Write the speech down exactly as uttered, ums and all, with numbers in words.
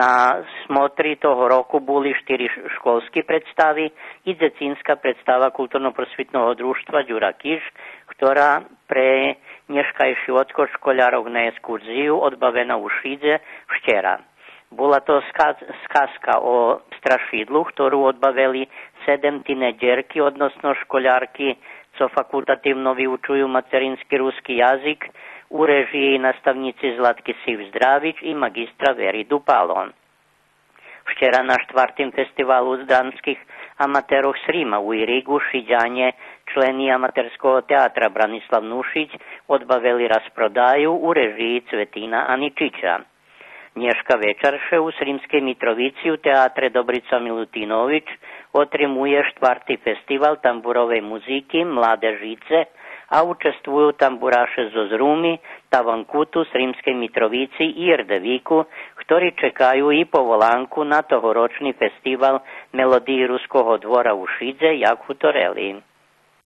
На смотри того року були штири ш-, школски представи и дзецинска представа Културно-просвитного дружтва Дюра Киш, хтора пре нєшкайши одход школярох на екскурзию одбавена у Шидзе вчера. Була то ска-, сказка о страшидлу, хтору одбавели седем тинеджерки, односно школярки, цо факултативно виучую матерински руски язик, у режиї наставнїци Златки Сив Здравич и маґистра Вери Дупало. Вчера на штвартим фестивалу драмских аматерох з Рима у Ириґу Шидянє, члени Аматерского театра Бранислав Нушич, одбавели распродаю у режиї Цветина Аничича. Нєшка вечар ше у Сримскей Митровици у театре Добрица Милутинович отримує штварти фестивал тамбуровей музики Младе жице, а участвую тамбураше зоз Руми, Таванкуту, Сримскей Митровици и Ердевику, хтори чекаю и поволанку на тогорочни фестивал Мелодиї Руского двора у Шидзе, як гуторели.